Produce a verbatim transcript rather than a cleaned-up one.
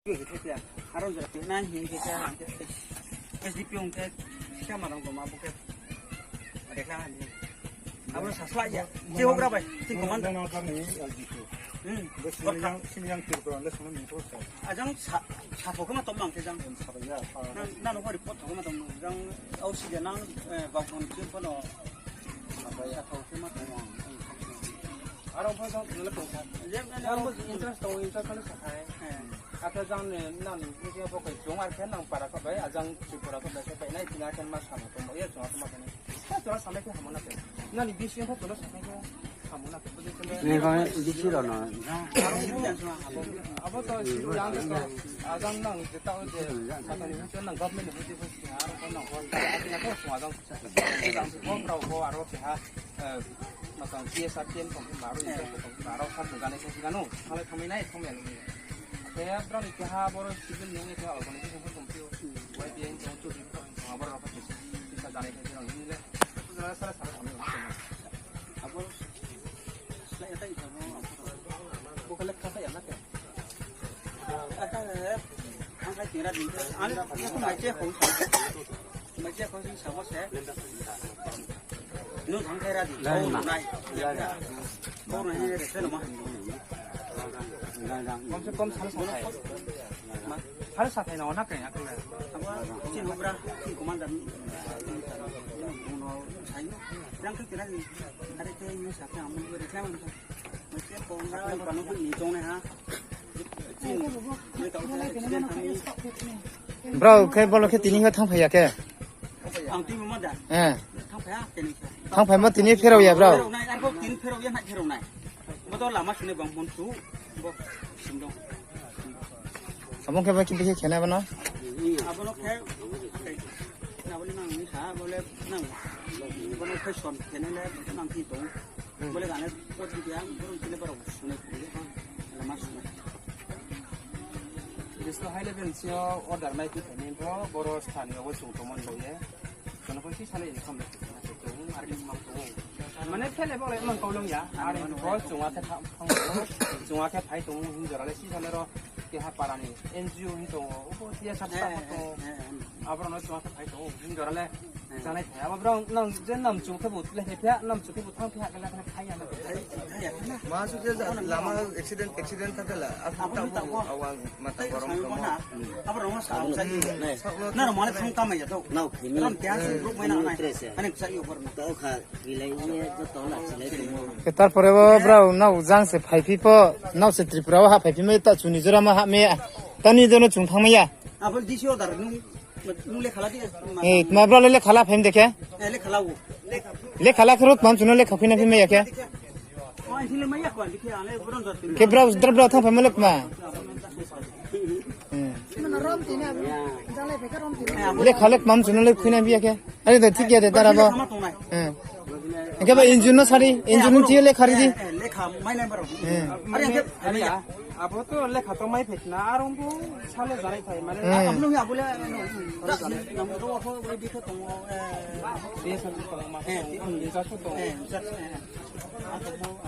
Aro jora nang hin ke ka S D P ong ke kama rong ma bu ke. Dekha han. Abo sasla ya. Che hogra bai. Sing koman. Hmm. Sini yang sini yang Tripura le sini minto sa. Ajang sa sa thok ma tom mang ke jang. Sa ya. Na na no report thok ma tom jang. Au si nang ba kon che ko no. Sa thok ma tom mang. Aro pho jang thangla tong kha. Jang interest tong interest kali sa khai. Ata jang ne nang ni je bo kai jong ar khe nang para kha bai ajang Tripura kha bai khe bai nai tinga khe ma sama tong ya jong ma khe. Jora samai khe hamuna khe. Nani bisi khe jora samai khe hamuna khe. Ni ko bisi ro no. Abo to yang to ajang nang je ta je matani hu nang government hu je aro ko nang ko ajang ko ajang ko aro ke ha. Matang T S R T M tong maro, tong maro kha tong gane kha gano, thale thangwi nai thangwi nai. Te brani keha boro civil nung keha organization ko tong pio, Y B N tong chu tong abor rok kha tisa janai kha tong ni le. Sara sara sara thangwi nai. Abo slai ta ita mo. Bo kale kha ya na ke. Ata he, ang kai tira din. Ani ko mai che ko. Mai che ko sa mo se. Nung thang khe ra di. Lai ma. Lai. Lai. Bor nai ni re se no ma. Lai, lai. Kom se kom sal sa thai. Ma. Sal sa thai no na kre ya kre. Abo chin hobra, chin commander. Uno sai no. Yang ke kira ni. Are ke ni sa ke amun re klam. Mai che ko na panu ni jong ne ha. Bro, khe bolo khe tini khe thang phaiya khe. Ang twi mo da. Eh. Thang phaiya, tini khe. Thang phai mo tini pherao ya, bro. Pherao nai, arko tini pherao ya, nai pherao nai. Bo to lama sini bang mon tu. Bo sim dong. Abong khe ba kimpi khe khena bana. Abono khe. Na bole nang ni sa, bole nang. Bono khe son khena le, nang ki dong. Bole gana pot di dia, borong kile borok sunai kuli, lama sunai. Bisto high level sio order nai tu thani bro, boro sthani obo chung tomon loye. Kono koi si sale income le, chung ar ki mang chung. Mane thele bole mang kolong ya, ar bro chung ate thang, chung ate phai chung hin jora le si sale ro. Keha parani N G O hin tongo, obo T S R staff tongo. Aborok no chwng khe phai tongo, hin jora le chanai thai. Abo borok nang je nam chwng khe bo le khe phia, nam chwng khe bo thang phia, khe le khe phai ya na. Ma su je lama accident, accident thang khe la, abo ta bo awang mata borom kamo. Abo rong sa sa. Na rong mane thang kama ya to. Nau khini. Ram kya su ruk mai na na. Ani sa yo bor na. To kha. Khe tarpore bo brao nao jang se phai phi pho, nao se Tripura o ha phai phi mai ta chuni jora ma ha me. Tani jono chung thang maya. Abo D C order nung, nung lekha la di. Eh, ma brao le lekha la phaim dekhe. Eh, lekha la o. Lekha la khe rut mam chuno lekha phina phi maya khe. Oh, ini maya ko, ini khe ale boron jor. Khe brao, dra brao thang phai ma lek ma. Hmm. Mana rom tini abo. Jalai phai khe rom tini. Lekha lek mam chuno lek khuina biya khe. Ani da thik ya de dara bo. Lekha ma tongnai. Hmm. Engke ba injun no sari, injun no tiyo lekha ri di. Eh, lekha mai nai baro. Hmm. Are engke mai ya. Abo to lekha to mai phek na, arong bo sale jarai thai mane. Hmm. Abo no ya bole. Nam to ko bai bikho tongo. Eh, sale tongo ma. Eh, insa su tongo. Eh, insa.